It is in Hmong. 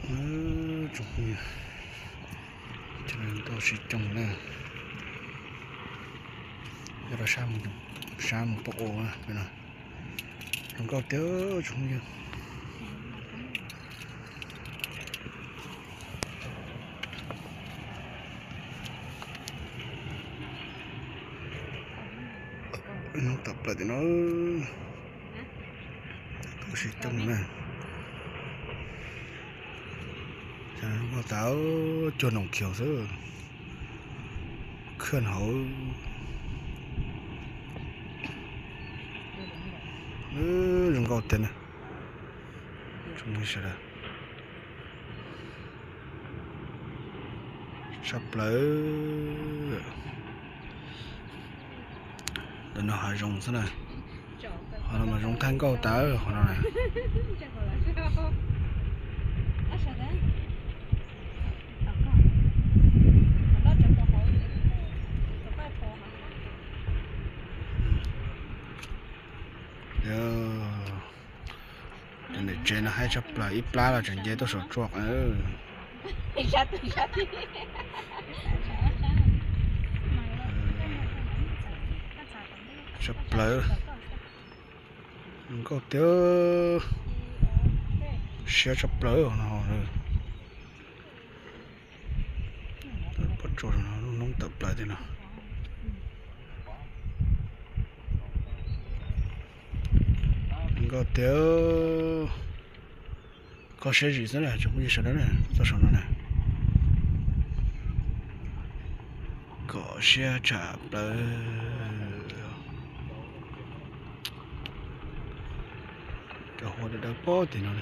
Tsoom phooj ywg, cov no nkauj sib coob na. Yog rau sab mus, sab mus pab ua no, zoo nkauj tiag tsoom phooj ywg. Hnub tawm plaws tim no, nkauj sib coob na. Nkauj tas cuag noom khiaus xwb, khwj hauv. Zoo nkauj tiag na. Tsoom phooj ywg sawv daws, tshaj plaws. Ntawm no hav zoov xwb na. Qhov no mas zoo tag nkauj tas qhov no na. Cov niam tsev no haib tshaj plaws, ib plab los tseem nce tuaj saum tsuas. Tshaj plaws, zoo nkauj tiag, siab tshaj plaws no. Pob tsuas no lub hnub tawm plaws tiag no. Zoo nkauj tiag, kho siab zim xwb na tsoom phooj ywg sawv daws na, txoj saum no na. Kho siab tshaj plaws. Cov hua dawb dawb pob tim no.